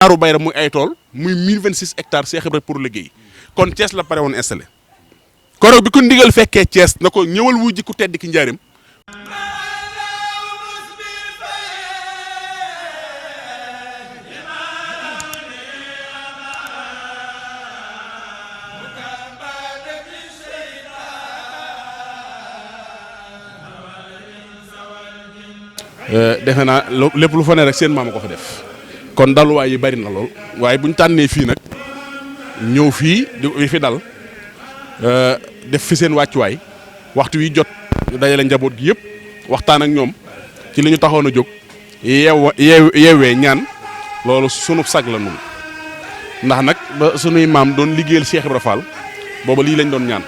Daaru Bayra muy ay tool muy 1026 hectares Cheikh Ibra pour liggéey kon Thiès la pare woon installé koroog bi ko ndigal fekkee Thiès na ko ñëwal wu ji ku tedd ki njaarim defe naa lépp lu fa ne rek seen maama ko fa def kon daluwaay yi bari na lool waaye bu ñu tànnee fii nag ñëw fii di fi dal def fi seen wàccuwaay waxtu wi jot ñu dajale njaboot gi yëpp waxtaan ak ñoom ci li ñu taxoon a jóg yeewee ñaan loolu sunu sag la nun ndax nag ba sunuy maam doon liggéeyal Cheikh Ibra Fall booba lii lañ doon ñaan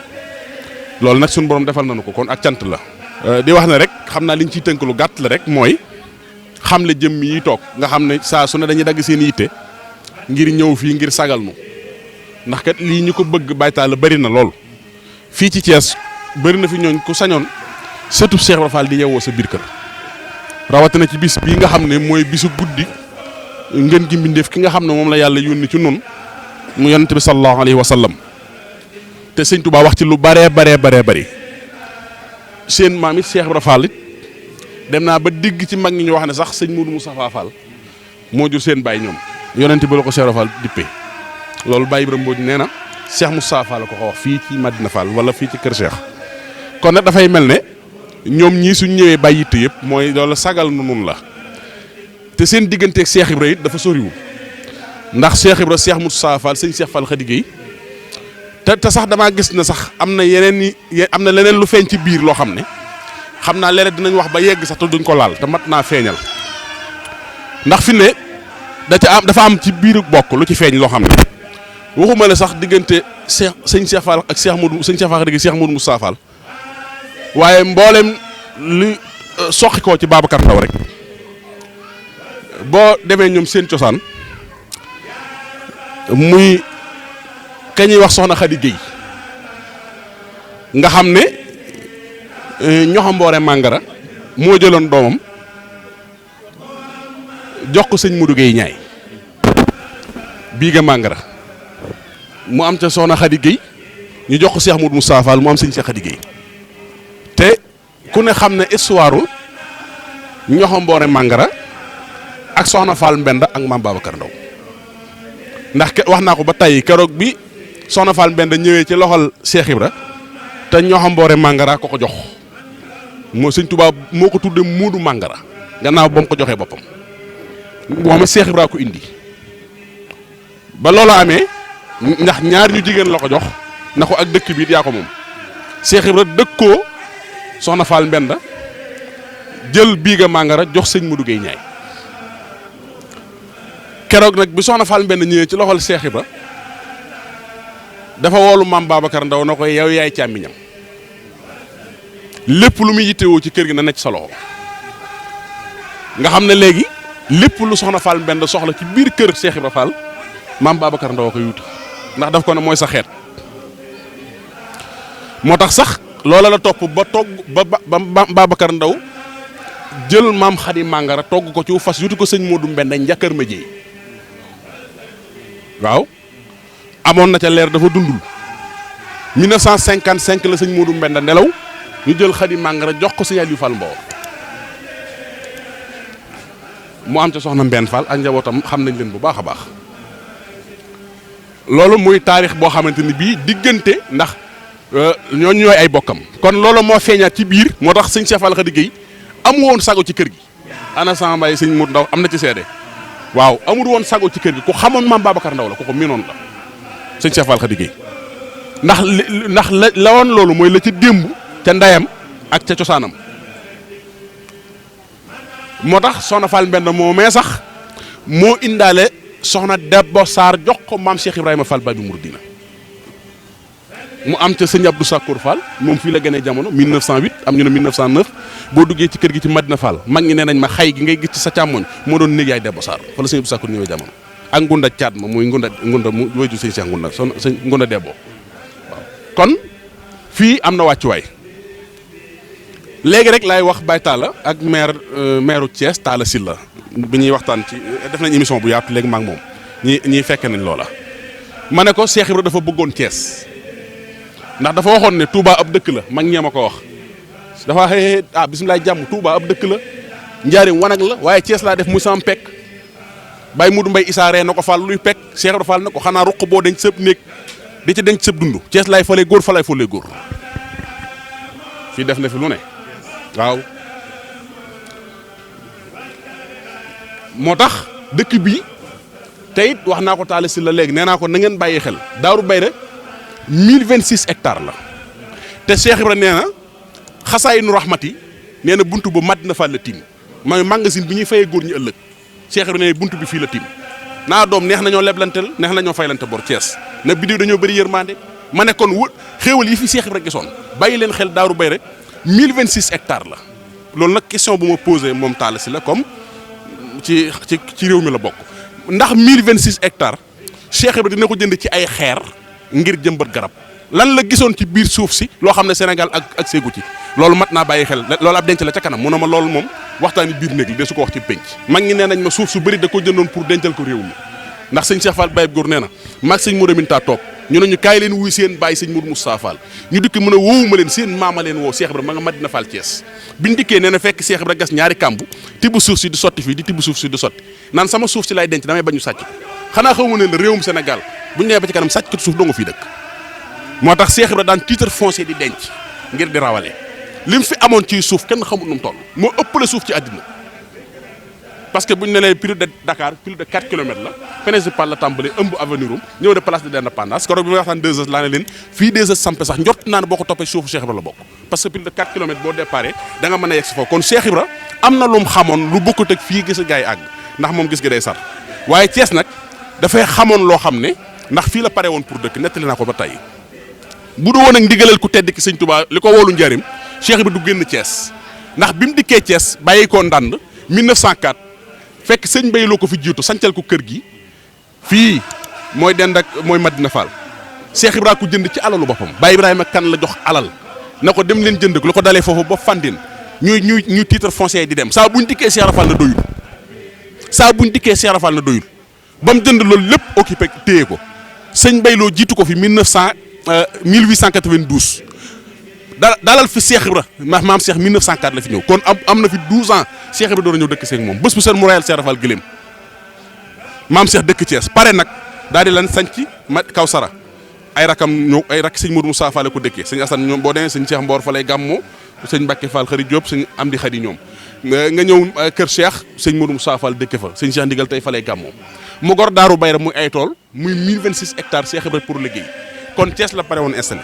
loolu nag sunu borom defal nañu ko kon ak cant la. di wax ne rek xam naa liñ ciy tënk lu gàtt la rek mooy xam le jëmm yi toog nga xam ne saa su ne dañuy dagg seen yitte ngir ñëw fii ngir sagal nu ndax kat lii ñu ko bëgg baytaal la bari na lool fii ci Thiès bari na fi ñooñ ku sañoon sëtub Cheikh Ibra Fall di yeewoo sa biir kër rawatina ci bis bii nga xam ne mooy bisu guddi ngeen gi mbindeef ki nga xam ne moom la yàlla yónni ci nun mu yonent bi sallallahu alayhi wa sallam te sëñ Touba wax ci lu baree bari seen maam it Cheikh Ibra Fall it dem naa ba digg ci mag ñi ñu wax ne sax sëñ Moudou Moustapha Fall moo jur seen baay ñoom yonent bi la ko Cheikh Ibra Fall dippee loolu Baye Ibrahima Mbodj nee na Cheikh Moustapha Fall la ko wax fii ci Madina Fall wala fii ci Kër Cheikh kon nag dafay mel ne ñoom ñii suñ ñëwee bàyyi yitte yëpp mooy loolu sagal nu nun la te seen digganteeg Cheikh Ibra it dafa soriwul ndax Cheikh Ibra Cheikh Moustapha Fall sëñ Cheikh Fall Khady Gueye te sax damaa gis ne sax am na am na leneen lu feeñ ci biir loo xam ne xam naa léeg dinañ wax ba yegg sax te duñ ko laal te mat naa feeñal ndax fi ne dafa am ci biiru bokk lu ci feeñ loo xam ne waxuma la sax diggante sëñ Cheikh Fall ak sëñ Cheikh Fall Khady Gueye Cheikh Moudou Moustapha Fall waaye mboolem lu soqi koo ci Babacar Ndaw rek boo demee ñoom seen cosaan muy ka ñuy wax soxna Khady Gueye nga xam ne ñoxo mboore màngara moo jëloon doomam jox ko sëñ Modou Gueye ñaay bii ga màngara mu am ca soxna Khady Gueye ñu jox ko Cheikh Moudou Moustapha Fall mu am sëñ Cheikh Khady Gueye te ku ne xam ne histoire ñoxo mboore màngara ak soxna Fall Mbenda ak maam Babacar Ndaw ndax wax naa ko ba tey keroog bi soxna Fall Mbenda ñëwee ci loxol Cheikh Ibra te ñoxo mboore màngara ko jox moo sëñ Touba moo ko tudde Moodu Màngara gannaaw ba mu ko joxee boppam moom Cheikh Ibra ko indi ba loolu amee ndax ñaar ñu jigéen la ko jox na ko ak dëkk bi yaa ko moom Cheikh Ibra dëkkoo soxna Fall Mbenda jël biiga màngara jox sëñ Modou Gueye ñaay keroog nag bi soxna Fall Mbenda ñëwee ci loxol Cheikh Ibra dafa woolu maam Babacar Ndaw na ko yow yaay càmmiñam lépp lu muy yittewoo ci kër gi na nekk sa loxo nga xam ne léegi lépp lu soxna Fall Mbenda soxla ci biir kër Cheikh Ibra Fall maam Babacar Ndaw ko yuuti ndax daf ko ne mooy sa xeet moo tax sax loola la topp ba togg ba Babacar Ndaw jël maam Khady Mangara togg ko ci fas yuti ko sëñ Modou Mbenda njakkar ma jéey waaw amoon na ca leer dafa dundul 1955 la sëñ Modou Mbenda nelaw ñu jël Khady Mangara jox ko sëñ Aliou Fall Mbaor mu am ca soxna Mbène Fall ak njabootam xam nañ leen bu baax a baax loolu muy taarix boo xamante ni bii diggante ndax ñooñu ñooy ay bokkam kon loolu moo feeñaat ci biir moo tax sëñ Cheikh Fall Khady Gueye amu woon sago ci kër gi ana sama mbay sëñ Modou Ndaw am na ci seede waaw amul woon sago ci kër gi ku xamoon maam Babacar Ndaw la ku ko miinoon la sëñ Cheikh Fall Khady Gueye ndax la woon loolu mooy la ci démb ca ndayam ak ca cosaanam moo tax soxna Fall Mbenda moo mee sax moo indaale soxna Debbo Sarr jox ko maam Cheikh Ibrahima Fall Babi Mouridina mu am ca sëñ Abdou Sakour Fall moom fii la gënee jamono 1908 am ñu ne 1909 boo duggee ci kër gi ci Madina Fall mag ñi nee nañ ma xay gi ngay gis ci sa càmmoñ moo doon néeg yaay Debbo Sarr fa la sëñ Abdou Sakour ñëwee jamono ak ngunda caat ma muy ngunda mu wéju sëñ Cheikh ngunda son sëñ ngunda Debbo waaw kon fii am na wàccuwaay léegi rek laay wax Baye Talla ak maire Thiès Talla Sylla bi ñuy waxtaan ci def nañ émission bu yaatu léegi maag moom ñi fekke nañ loola. ma ne ko Cheikh Ibra dafa bëggoon Thiès ndax dafa waxoon ne Touba ab dëkk la mag ñee ma ko wax dafa xëy bisimilah jàmm Touba ab dëkk la njaarim wanag la waaye Thiès laa def muy sama pekk Baye Modou Mbaye Issa ree na ko Fall luy pekk Cheikh Ibra Fall na ko xanaa ruq boo denc sëb néeg di ci denc sëb dund Thiès laay falee góor fa laay falee góor fii def na fi lu ne waaw moo tax dëkk bii te it wax naa ko taale si la léegi nee naa ko na ngeen bàyyi xel Daaru Bayre 1026 hectares la te Cheikh Ibra nee na Xasaayinu Rahmati nee na buntu ba Madina Fall la tiim mooy magasin bi ñuy fayee góor ñi ëllëg Cheikh Ibra nee buntu bi fii la tiim naa doom neex nañoo leblantel neex nañoo faylante bor Thiès na biddiw dañoo bëri yërmande ma ne kon xéewal yi fi Cheikh Ibra gisoon bàyyi leen xel Daaru Bayre 1026 hectares la loolu nag question bu ma posé moom taale si la comme ci réew mi la bokk ndax 1026 hectares Cheikh Ibra dina ko jënd ci ay xeer ngir jëmbat garab lan la gisoon ci biir suuf si loo xam ne Sénégal ak séegu ci loolu mat naa bàyyi xel loolu ab denc la ca kanam mu ne ma loolu moom waxtaani biir néeg li de su ko wax ci penc mag ñi nee nañ ma suuf su bëri da ko jëndoon pour dencal ko réew mi ndax sëñ Cheikh Fall Baye Góor nee na maag sëñ Modou Minta toog ñu ne ñu kaay leen wuy seen bàyyi sëñ Modou Moustapha Fall ñu dikk mën a woowuma leen seen maama leen woo Cheikh Ibra ma nga Madina Fall Thiès biñu dikkee nee na fekk Cheikh Ibra gas ñaari kàmbu tibb suuf si di sotti fii di tibb suuf si di sotti naan sama suuf si lay denc damay bañu sàcc xanaa xamu ne la réewum Sénégal bu ñu nee ba ci kanam sàcc kat suuf doo nga fii dëkk moo tax Cheikh Ibra daan titre foncier di denc ngir di rawale li mu fi amoon ci suuf kenn xamul nu mu toll moo ëppale suuf ci àddina parce que bu ñu ne lee plus de Dakar plus de 4 kilomètres la principal la tàmbalee ëmb avenir ñëw de place de l'Indépendance keroog bi ma waxtaan 2 heures laa ne leen fii 2 heures sampe sax njort naa ne boo ko toppee suufu Cheikh Ibra la bokk parce que plus de 4 kilomètres boo déparé da nga mën a yegg si foofu kon Cheikh Ibra am na lu mu xamoon lu bokkut ak fii gis gaa yi àgg ndax moom gis gi day sar waaye Thiès nag dafay xamoon loo xam ne ndax fii la pare woon pour dëkk nettali naa ko ba tey bu du woon ak ndigalal ku tedd ki sëñ Touba li ko woolu njaarim Cheikh Ibra du génn Thiès ndax bi mu dikkee Thiès bàyyi ko ndànd 1904 fekk sëñ Bay loo ko fi jiitu sancal ko kër gi fii mooy dend ak mooy Madina Fall Cheikh Ibra ko jënd ci alalu boppam Baye Ibrahima kan la jox alal na ko dem leen jënd ko lu ko dalee foofu ba Fandine ñuy titre foncier di dem saa buñ dikkee Cheikh Ibra Fall na doyul saa buñ dikkee Cheikh Ibra Fall na doyul ba mu jënd loolu lépp occupé téye ko sëñ Bay loo jiitu ko fi 1892 dalal fi Cheikh Ibra maam Cheikh 1904 la fi ñëw kon am na fi 12 ans Cheikh Ibra door a ñëw dëkk seeg moom bés bu seen mu rayal Cheikh Ibra Fall gëléem maam Cheikh dëkk Thiès pare nag daal di lan sanc ma Kawsara ay rakam ñëw ay rak sëñ Modou Moussa Fall ko dëkkee sëñ Assane ñoom boo demee sëñ Cheikh Mbor fa lay gàmmoo sëñ Mbacke Fall Xari Diop sëñ Amdi Xadi ñoom nga ñëw kër Cheikh sëñ Modou Moussa Fall dëkke fa sëñ Cheikh Ndigal tey fa lay gàmmoo mu gor Daaru Bayra muy ay tool muy 1026 hectares Cheikh Ibra pour liggéey kon Thiès la pare woon installé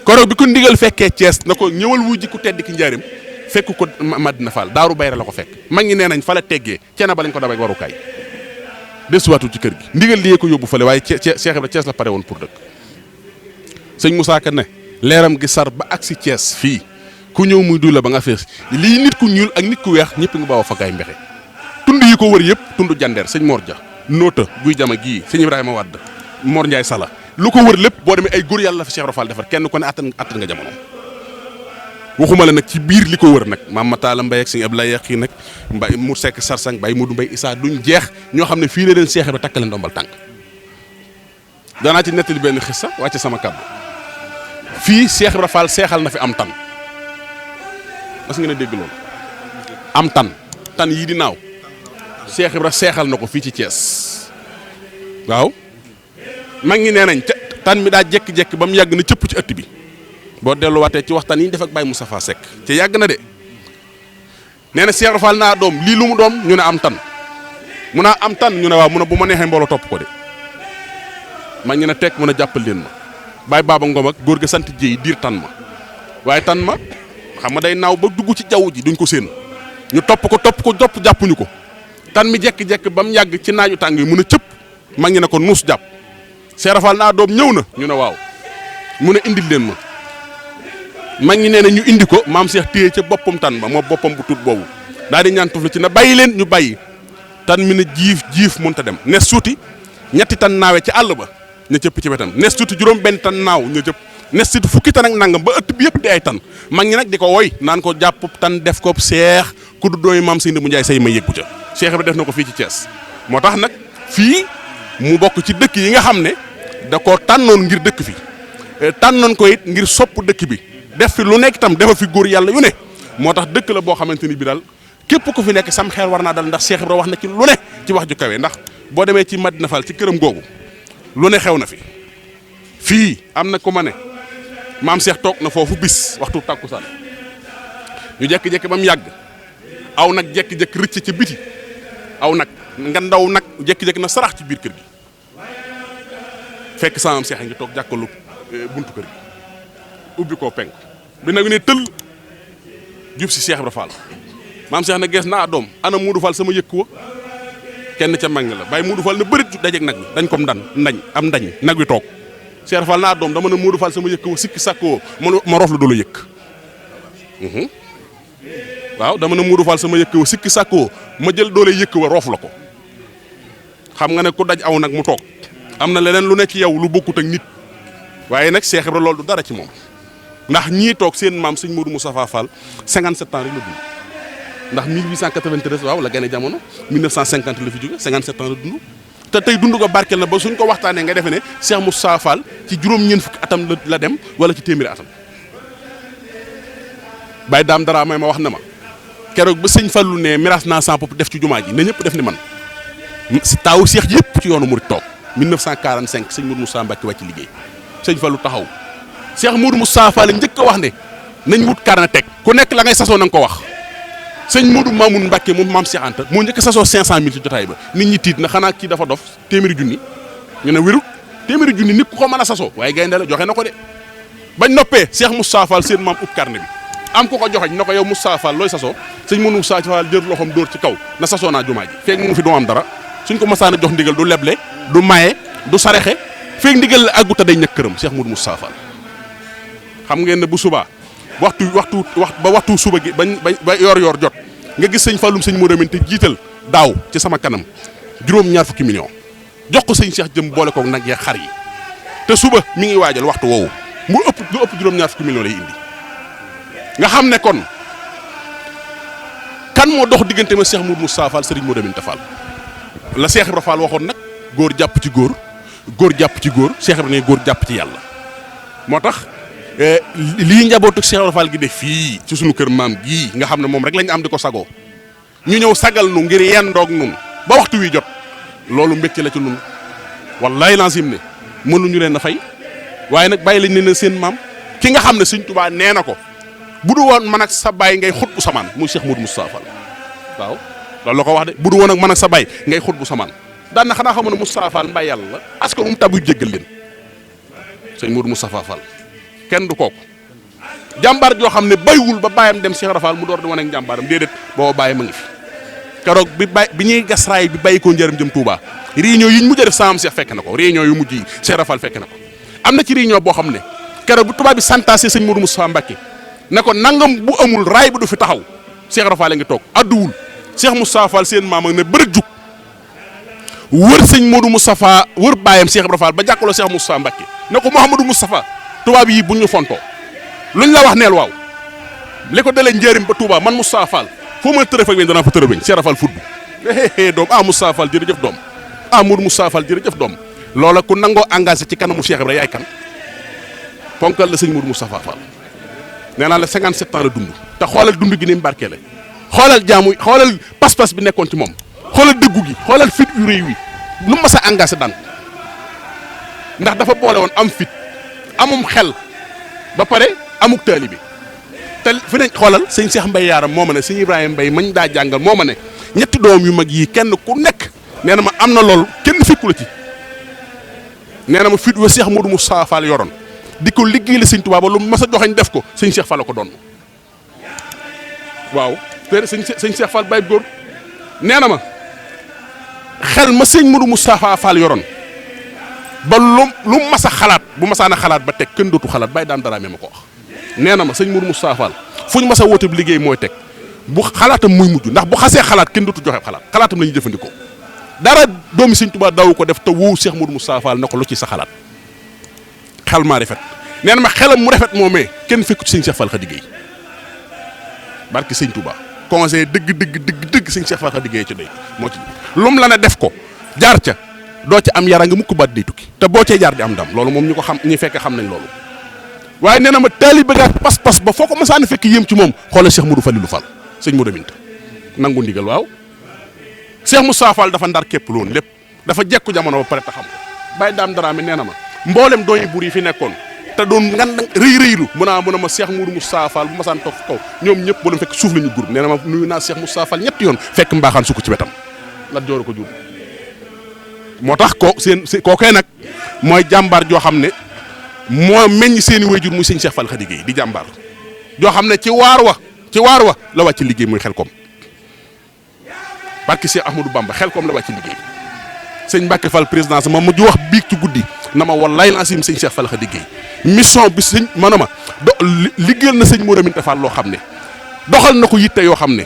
koroog bi ko ndigal fekkee Thiès na ko ñëwal wuy ji ku tedd ki njaarim fekk ko Madina Fall Daaru Bayra la ko fekk mag ñi nee nañ fa la teggee ceena ba lañ ko dabay warukaay desuwaatu ci kër gi ndigal liyee ko yóbbu fale waaye Cheikh Ibra Thiès la pare woon pour dëkk sëñ Moussa Ka ne leeram gi sar ba agsi Thiès fii ku ñëw muy du la ba nga fees lii nit ku ñuul ak nit ku weex ñëpp nga baaw a fagaay mbexe tund yi ko wër yëpp tund jandeer sëñ Mor Dia noota guy jama gii sëñ Ibrahima Wade Mor Ndiaye Sala lu ko wër lépp boo demee ay góor yàlla la fa Cheikh Ibra Fall defar kenn ko ne attan nga jamono waxuma la nag ci biir li ko wër nag maam Matala Mbaye ak sëñ Abdoulaye Yaqi nag Mbaye mu sekk Sarsang Baye Modou Mbaye Issa duñ jeex ñoo xam ne fii la leen Cheikh Ibra takkale ndombal tànk danaa ci nettali benn xissa wàcce sama kàddu fii Cheikh Ibra Fall seexal na fi am tan mas ngeen a dégg loolu am tan yii di naaw Cheikh Ibra seexal na ko fii ci Thiès waaw mag ñi nee nañ tan mi daa jekk-jekk ba mu yàgg na cëpp ci ëtt bi boo delluwaatee ci waxtaan yi ñu def ak Baye Moustapha Seck te yàgg na de nee na Cheikh Ibra Fall naa doom lii lu mu doom ñu ne am tan mu naa am tan ñu ne waaw mu ne bu ma neexee mbooloo topp ko de mag ñi ne tekk mën a jàppal leen ma Baye Baba Ngom ak góor ga sant Jéy diir tan ma waaye tan ma xam nga day naaw ba dugg ci jaww ji duñ ko séen ñu topp ko jàppuñu ko tan mi jekk-jekk ba mu yàgg ci naaju tàng yi mun a cëpp mag ñi ne ko nuus jàpp Cheikh Ibra Fall naa doom ñëw na ñu ne waaw mu ne indil leen ma mag ñi nee na ñu indi ko maam Cheikh téye ca boppam tan ba moo boppam bu tut boobu daal di ñaan tufli ci na bàyyi leen ñu bàyyi tan mi ne jiif mënta dem nes suuti ñetti tan naawe ci àll ba ña cëpp ci wetam nes suuti juróom benn tan naaw ña cëpp nes suuti fukki tan ak nangam ba ëtt bi yëpp di ay tan mag ñi nag di ko woy naan ko jàpp tan def ko seex ku du dooy maam Seydi mu Njaay say ma yëggu ca Cheikh Ibra def na ko fii ci Thiès moo tax nag fii mu bokk ci dëkk yi nga xam ne da koo tànnoon ngir dëkk fi tànnoon ko it ngir sopp dëkk bi def fi lu nekk itam defal fi góor yàlla yu ne moo tax dëkk la boo xamante ni bi daal képp ku fi nekk sam xel war naa dal ndax Cheikh Ibra wax na ci lu ne ci wax ju kawe ndax boo demee ci Madina Fall ci këram googu lu ne xew na fi fii am na ku ma ne maam Cheikh toog na foofu bis waxtu tàkkusaan ñu jekki-jekki ba mu yàgg aw nag jekki-jekki rëcc ci biti aw nag nga ndaw nag jekki-jekki na sarax ci biir kër gi fekk sama maam Cheikh a ngi toog jàkkalu buntu kër gi ubbi koo penk bi nag ne tëll jub si Cheikh Ibra Fall maam Cheikh na gees naa doom ana Modou Fall sama yëkk wa kenn ca mag la bàyyi Modou Fall na bërit ju dajeeg nag bi dañ kom ndañ nag wi toog Cheikh Ibra Fall naa doom dama ne Modou Fall sama yëkk wa sikki sàkkoo ma rof la doo la yëkk waaw dama ne Modou Fall sama yëkk wa sikki sàkkoo ma jël doole yëkk wa roof la ko xam nga ne ku daj aw nag mu toog am na leneen lu ne ci yow lu bokkut ak nit waaye nag Cheikh Ibra loolu du dara ci moom ndax ñii toog seen maam sëñ Modou Moustapha Fall 57 ans rek la dund ndax 1893 waaw la gane jamono 1950 la fi jóge 57 ans la dund te tey dund ko barkeel na ba suñ ko waxtaanee nga defe ne Cheikh Moustapha Fall ci juróom-ñeent fukki atam la dem wala ci téeméeri atam Baye Daam dara may ma wax na ma keroog ba sëñ Fallu ne miraas naa sans pop def ci jumaa ji na ñëpp def ni man si taawu Cheikh yëpp ci yoonu murid toog 1945 sëñ Modou Moustapha Mbacké wàcc liggéey sëñ Fallu taxaw Cheikh Modou Moustapha Fall njëkk a wax ne nañ wut carnet teg ku nekk la ngay sasoo na nga ko wax sëñ Modou Mamoun Mbacké moom maam Cheikh Anta moo njëkk a sasoo 500000 ci jotaay ba nit ñi tiit na xanaa kii dafa dof téeméeri junni ñu ne wérut téeméeri junni nit ku ko mën a sasoo waaye gaynde la joxe na ko de bañ noppee Cheikh Moustapha Fall seen maam ub carnet bi am ku ko joxeñ na ko yow Moustapha Fall looy sasoo sëñ Modou Moustapha Fall jël loxoom dóor ci kaw na sasoo naa jumaa ji feeg mu ngi fi doo am dara suñ ko masaana jox ndigal du leble du maye du sarexe feeg ndigal la àggu te day ñëkk këram Cheikh Modou Moustapha Fall xam ngeen ne bu subaa waxtu suba gi ba yor jot nga gis sëñ Falloum sëñ Modou Amin te jiital daaw ci sama kanam juróom-ñaar fukki millions jox ko sëñ Cheikh jëm boole ko nag ya xar yi te suba mi ngi waajal waxtu woowu mu ëpp juróom-ñaar fukki millions lay indi nga xam ne kon kan moo dox diggante ma Cheikh Modou Moustapha Fall Serigne Modou Amin Fall la Cheikh Ibra Fall waxoon nag góor jàpp ci góor jàpp ci góor Cheikh Ibra ne góor jàpp ci yàlla moo tax lii njabootu Cheikh Ibra Fall gi def fii ci sunu kër maam gii nga xam ne moom rek lañ am di ko sagoo ñu ñëw sagal nu ngir yendoog nun ba waxtu wi jot loolu mbégte la ci nun wallaay lancim ne mënuñu leen a fay waaye nag bàyyi lañ ne seen maam ki nga xam ne Sëñ Tuubaa nee na ko bu du woon man ak sa baay ngay xut bu samaan muy Cheikh Modou Moustapha Fall waaw loolu la ko wax de bu du woon ak man ak sa baay ngay xut bu samaan daan na xanaa xamoon ne Moustapha Fall mbay yàlla la parce que tabu jéggal leen sëñ Modou Moustapha Fall kenn du kooku jàmbaar joo xam ne baywul ba bàyyam dem Cheikh Ibra Fall mu door di wane ak jàmbaaram déedéet booba bàyyi ma ngi fi keroog bi ñuy gas raay bi bàyyi ko njëriñ jëm Touba réunion yi ñu mujj a def sama Cheikh fekk na ko réunion yu mujj yi Cheikh Ibra Fall fekk na ko am na ci réunion boo xam ne keroog bu tubaab bi santaase sëñ Modou Moustapha Mbacké ne ko nangam bu amul raay bi du fi taxaw Cheikh Ibra Fall a ngi toog adduwul Cheikh Moustapha Fall seen maam ak ne bërëg jug wër sëñ Modou Moustapha wër bàyyam Cheikh Ibra Fall ba jàkkaloo Cheikh Moustapha Mbacké ne ko Mouhamadou Moustapha tubaab yi bu ñu fontoo luñ la wax neel waaw li ko dalee njëriñ ba Touba man Moustapha Fall foo mën a tërëf ak weñ danaa fa tërëf weñ Cheikh Ibra Fall fudd doom Moustapha Fall jërëjëf doom Modou Moustapha Fall jërëjëf doom loola ku nangoo engagé ci kanamu Cheikh Ibra yaay kan ponkal la sëñ Modou Moustapha Fall nee naa la 57 ans la dund te xoolal dund gi ni mu barkeele xoolal xoolal pas-pas bi nekkoon ci moom xoolal dëggu gi xoolal fit yu réew yi lu mas a engagé daan ndax dafa boole woon am fit amum xel ba pare amuk taali bi te fi nañ xoolal sëñ Cheikh Mbaye yaaram moo ma ne sëñ Ibrahima Mbaye mañ daa jàngal moo ma ne ñetti doom yu mag yii kenn ku nekk nee na ma am na lool kenn fikku la ci nee na ma fit wa Cheikh Modou Moustapha Fall yoroon di ko liggéey la sëñ Tuubaa ba lu mas a joxeñ def ko sëñ Cheikh Fall la ko doon waaw te sëñ Cheikh Fall Baye góor nee na ma xel ma sëñ Modou Moustapha Fall yoroon ba lu mas a xalaat bu masaan a xalaat ba teg kenn dootu xalaat Baye daan dara ma ko wax nee na ma sëñ Modou Moustapha Fall fu ñu mas a woote bi liggéey mooy teg bu xalaatam muy mujj ndax bu xasee xalaat kenn dootu joxe xalaatam la ñuy jëfandikoo dara doomi sëñ Tuubaa daw ko def te wóowu Cheikh Modou Moustapha Fall na ko lu ci sa xalaat xel maa rafet nee na ma xelam mu rafet moomee kenn fekku ci sëñ Cheikh Fall Khady Gueye barki sëñ Touba conseil dëgg sëñ Cheikh Fall Khady Gueye ci doy moo ci lum la ne def ko jaar ca doo ci am yara nga mukk baat day tukki te boo cee jaar di am ndam loolu moom ñu ko xam ñi fekke xam nañ loolu waaye nee na ma taalibe ga ak pas-pas ba foo ko masaan fekk yéem ci moom xoolal Cheikh Modou Falilou Fall sëñ Modou Minta nangu ndigal waaw Cheikh Moussa Fall dafa ndar képp loon lépp dafa jekku jamono ba pare te xam ko Baye Dame Dramé nee na ma mboolem dooyi buur yi fi nekkoon te doon ngan rëy mun a ma Cheikh Modou Moussa Fall bu masaan toog kaw ñoom ñëpp boo leen fekk suuf la ñu groupe nee na ma nuyu naa Cheikh Moussa Fall ñetti yoon fekk mbaaxaan sukk ci wetam la joor ko jur moo tax kookee nag mooy jàmbaar joo xam ne moo meññ seeni wayjur muy sëñ Cheikh Fall Khady Gueye di jàmbaar joo xam ne ci waar wa la wàcc liggéey muy Xelkom barki Cheikh Ahmadou Bamba Xelkom la wàcc liggéey sëñ Mbacke Fall présidence ma mujj wax biig ci guddi na ma wallaay lancim sëñ Cheikh Fall Khady Gueye mission bi sëñ manama liggéeyal na sëñ Modou Minta Fall loo xam ne doxal na ko yitte yoo xam ne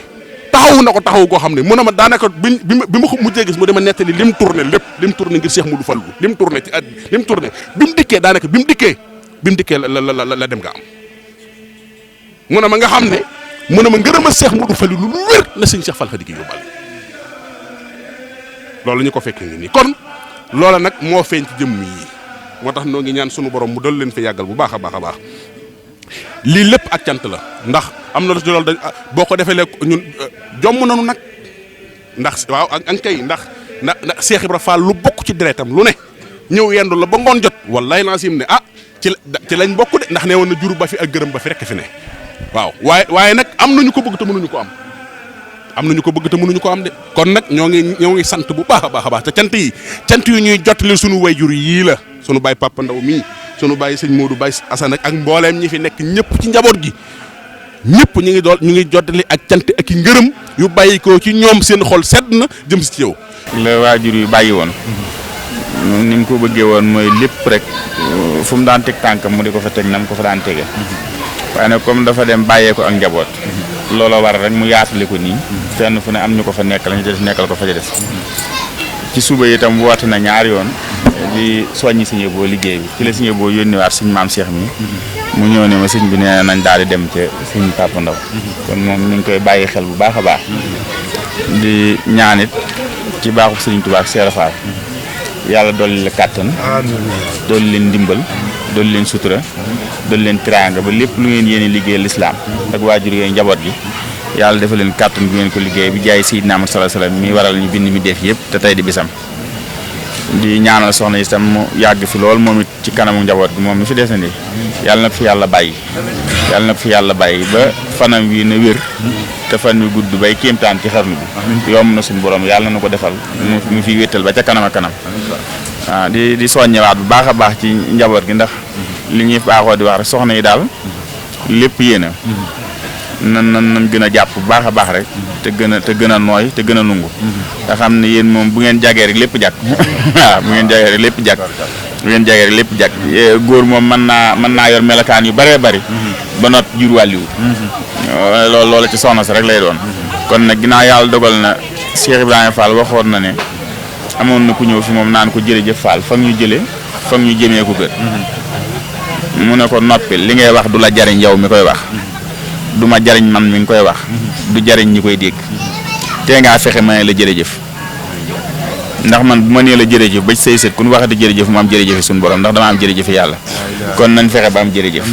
taxawu na ko taxawu koo xam ne mu ne ma daanaka bi ma ko mujjee gis mu dama nettali lim tourné lépp lim tourné ngir Cheikh Modou Fallou lim tourné ci at lim tourné bi mu dikkee daanaka bi mu dikkee la dem nga am mu ne ma nga xam ne mu ne ma ngërëm a Cheikh Modou Fallou lu wér la sëñ Cheikh Fall Khady Gueye yóbbal loolu ñu ko fekkee ngi nii kon loola nag moo feeñ ci jëmm yi moo tax noo ngi ñaan sunu borom mu dal leen fi yàggal bu baax a baax lii lépp ak cant la ndax am na lu ci loolu dañ boo ko defee ñun jomm nanu nag ndax waaw ak kay ndax Cheikh Ibra Fall lu bokk ci deretam lu ne ñëw yendu la ba ngoon jot wallaay lancim ne ci lañ bokk de ndax nee woon na juru ba fi ak gërëm ba fi rekk fi ne waaw waaye nag am nañu ko bëgg te mënuñu ko am nañu ko bëgg te mënuñu ko am de kon nag ñoo ngi sant bu baax a baax te cant yu ñuy jottali sunu wayjur yii la sunu baay Papa Ndaw mii sunu baay sëñ Modou Baye Assane ak mbooleem ñi fi nekk ñëpp ci njaboot gi ñëpp ñu ngi jottali ak cant ak i ngërëm yu bàyyi ko ci ñoom seen xol sedd na jëm si ci yow. la waajur yu bàyyi woon ni mu ko bëggee woon mooy lépp rek fu mu daan teg tànkam mu di ko fa teg na mu ko fa daan tege waaye nag comme dafa dem bàyyee ko ak njaboot looloo war rek mu yaatale ko nii fenn fu ne am ñu ko fa nekk lañu des nekkal ko fa ca des ci suba itam woote na ñaari yoon di soññi sëñ boo liggéey bi ci la sëñ boo yónniwaat sëñ maam Cheikh mi mu ñëw ne ma sëñ bi nee nañ daal di dem ca sëñ Papa Ndaw kon moom mi ngi koy bàyyi xel bu baax a baax di ñaanit ci baaxu sëñ Tuubaa ak Cheikh Fall yàlla dolli la kàttan dolli leen ndimbal dolli leen sutura dolli leen tiraanga ba lépp lu ngeen yéene liggéey lislaam ak waajur yooyu njaboot gi yàlla defal leen kàttan bu ngeen ko liggéey bi jaay Seydina Muhammad sallallahu alayhi wasallam mi waral ñu bind mi def yëpp te tey di bisam di ñaanal soxna yi itam mu yàgg fi lool moom it ci kanamu njaboot gi moom mi fi desandi yàlla na ko fi yàlla bàyyi ba fanam wi na wér te fan wi gudd bay kéemtaan ci xarnu bi yomb na suñu borom yàlla na ko defal mu fi wéttal ba ca kanam a kanam waaw di soññewaat bu baax a baax ci njaboot gi ndax li ñuy baaxoo di wax rek soxna yi daal lépp yéena nan gën a jàpp bu baax a baax rek te gën a nooy te gën a nungu nga xam ne yéen moom bu ngeen jagee rek lépp jàkk waaw bu ngeen jagee rek lépp jàkk góor moom mën naa yor melokaan yu bëree bëri ba not jur wàlliwu loolu ci soxna si rek lay doon kon nag ginnaaw yàlla dogal na Cheikh Ibrahima Fall waxoon na ne amoon na ku ñëw fi moom naan ko jërëjëf Fall fa ñu jëlee fa ñu jëmee ko gën mu ne ko noppil li ngay wax du la jariñ yow mi koy wax du ma jariñ man mi ngi koy wax du jariñ ñi koy dégg tee ngaa fexe ma ne la jërëjëf ndax man bu ma nee la jërëjëf ba say sët ku ñu waxati jërëjëf mu am jërëjëf suñu borom ndax dama am jërëjëf yàlla kon nañ fexe ba am jërëjëf